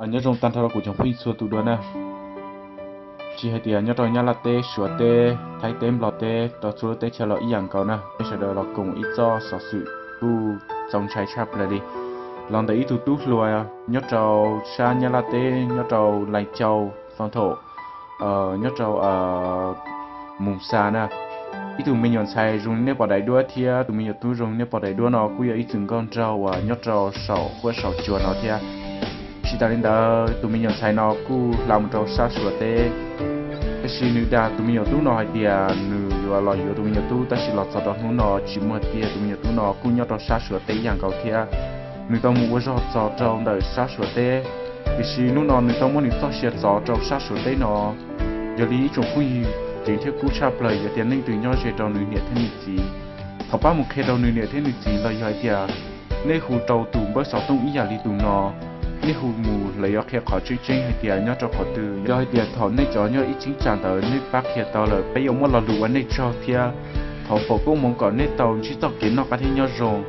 Nyob zoo tag nrho rau kuv cov phooj ywg txhua tus dua na. Tsis hais tias nyob rau Nyab Laj teb, Suav teb, Thaib teb, Nplog teb, rau txhua lub teb chaws los ib yam nkaus na. Nej sawv daws los koom ib txoj xov xwm kuj txaus ntshai tshaj plaws li. Los ntawm ib tug tub hluas nyob rau sab Nyab Laj teb, nyob rau Lais Cau, Foo Thom, nyob rau Moos Xas na. Ib tug me nyuam ntxhais zoo li nej pom daim duab thiab tus me nyuam tub zoo li nej pom daim duab no kuj yog ib txwm nkauj nraug uas nyob rau saum huab saum cua no thiab. Tsis tas li ntawd, tus me nyuam ntxhais no kuj hla mus rau sab Suav teb, tab sis nws dag tus me nyuam tub no hais tias nws yuav los yuav tus me nyuam tub, tab sis los txog rau hnub no tsis muaj tiag. Tus me nyuam tub no kuj nyob rau sab Suav teb ib yam nkaus thiab. Nws tau mus ua zog txog rau ntawm sab Suav teb, tiam sis hnub no nws tau muab nws txoj sia txov rau sab Suav teb no. Yog li ib tsoom phooj ywg, ceev thiab kub tshaj plaws yog tias leej twg nyob ze rau nws niam thiab nws txiv, thov pab mus qhia rau nws niam thiab nws txiv los yog hais tias nej hu rau tus npawb xov tooj ib yam li tus no, nej hu mus lawv yuav qhia qhov tseeb tseeb hais tias nyob rau qhov twg. Yog hais tias thaum nej cov nyob ib cheeb tsam ntawd nej pab qhia tau lawm, peb yuav muab lo lus ua nej tsaug thiab thov foom koob hmoov kom nej tau ntsib txoj kev noj qab thiab nyob zoo.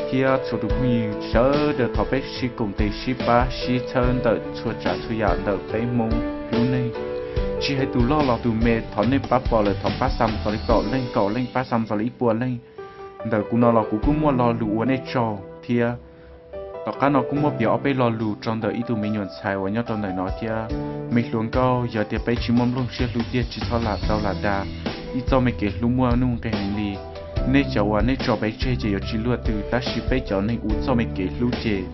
Thiab txhua tus phooj ywg sawv daws thov peb sib koom tes sib pab sib txhawb ntawm txhua tsav txhua yam ntawm peb Hmoob lub neej. Tsis hais tus loj los tus me, thov nej pab pom lawm thov pab xa mus txog li kaum leej, kaum leej pab xa mus txog li ib puas leej. Ntawm kuv no los kuv kuj muaj lo lus ua nej tsaug thiab. Tom qab no kuj muab piav ob peb lo lus rau ntawm ib tug me nyuam ntxhais uas nyob rau ntawm no thiab. Me hluas nkauj, yog tias peb tsis muaj nplooj siab hlub tiag tsis txhob lam tau lam dag. Ib txoj me kev hlub muaj nuj nqis heev li. Nej cov uas nej tso peb tseg ces yuav tsis luaj twg, tab sis peb cov neeg ua txoj me kev hlub ces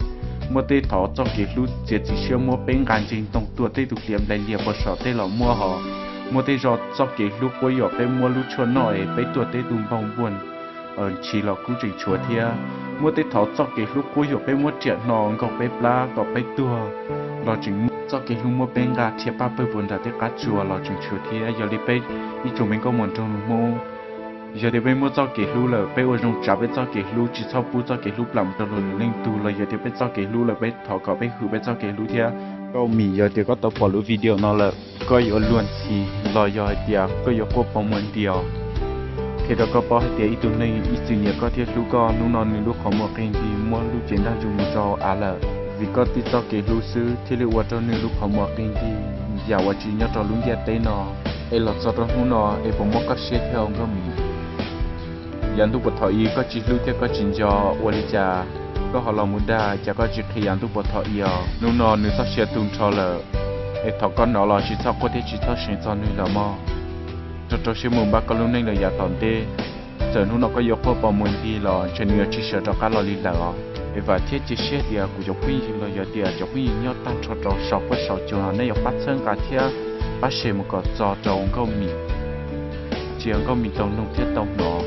muaj tej thov txoj kev hlub txiav txim siab muab peb nqa nce ntoo tuaj, tej tus hliav nplaim lias puas saum tej los muaj hos. Muaj tej zaug txoj kev hlub quab yuam peb muab lub tshuaj noj es peb tuag, tej tus npau npuas ntshis los kuj tseem tshuav thiab. Muaj tej thov txoj kev hlub quab yuam peb muab riam hno nkaug peb plab kom peb tuag los tseem muaj. Txoj kev hlub muab peb nqa rhiav paj pawg puas nram tej qab tsua los tseem tshuav thiab. Yog li peb ib tsoom me nkauj muam nraug nus Hmoob, yog tias peb muaj txoj kev hlub lawm, peb ua zoo tsav peb txoj kev hlub, tsis txhob pub txoj kev hlub plam mus rau luag lwm leej tug. Los yog tias peb txoj kev hlub lawm, peb thov kom peb hwm peb txoj kev hlub thiab. Nkauj Mim, yog tias koj tau pom lub video no lawm, koj yuav luag ntxhi los yog hais tias koj yuav quaj poob muag nti os, qhia rau koj paub hais tias ib tug neeg ib txwm nyiam koj thiab hlub koj, hnub no nws lub qhov muag qi nti muab lub cev ntaj ntsug mus rau av lawm. Vim koj tib txoj kev hlub xwb thiaj li ua rau nws lub qhov muag qi nti, yam uas tsis nyob rau lub ntiaj teb no. Es los txog rau hnub no es puas mob koj siab thiab Nkauj Mim? Yav ntuj puas thaum i koj tsis hlub thiab koj tsis nco, ua li cas koj ho los mus dag, cas koj tsis qhia yav ntuj puas thaum i os? Hnub no nws txoj sia tu nrho lawm, es thov koj hnov los tsis txhob quaj thiab tsis txhob seev txog nws lawm mog. Rau rau siab mus npaj koj lub neej lawm yav tom ntej. Txawm hnub no koj yuav quaj poob muag nti los ntshe nws yuav tsis sawv rov qab los li lawm os. Es vam thiab cia siab tias kuv cov phooj ywg los yog tias cov phooj ywg nyob tag nrho rau saum huab saum cua no nej yuav pab txhawb nqa thiab pab share mus kom txog rau Nkauj Mim, cia Nkauj Mim tau noog thiab tau hnov.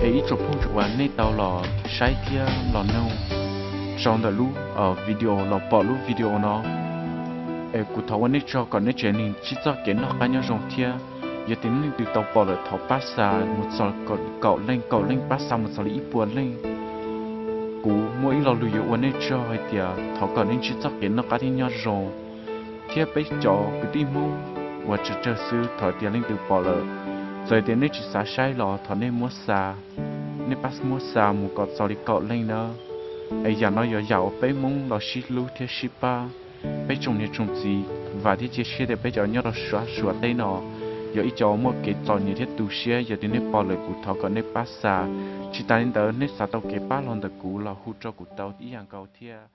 Es ib tsoom phooj ywg uas nej tau los saib thiab los noog sau ntawm lub video los pom lub video no, es kuv thov ua nej tsaug kom nej tsev neeg ntsib txoj kev noj qab nyob zoo thiab. Yog tias leej twg tau pom lawm thov pab xa mus txog kaum leej, kaum leej pab xa mus txog li ib puas leej. Kuv muaj ib lo lus yuav ua nej tsaug hais tias thov kom nej ntsib txoj kev noj qab thiab nyob zoo. Thiab peb cov kwv tij Hmoob uas tsawg tsawg xwb, thov tias leej twg pom lawm, txawm tias nej tsis xav saib los thov nej muab xa, nej pab muab xa mus kom txog li kaum leej na. Es yam no yog yam uas peb Hmoob los sib hlub thiab sib pab. Peb tsoom niam tsoom txiv, vam thiab cia siab tias peb cov nyob rau sab Suav teb no yog ib co muaj kev txom nyem thiab tu siab. Yog tias nej pom lawm kuv thov kom nej pab xa. Tsis tas li ntawd nej xav tau kev pab los ntawm kuv los hu rau kuv tau ib yam nkaus thiab.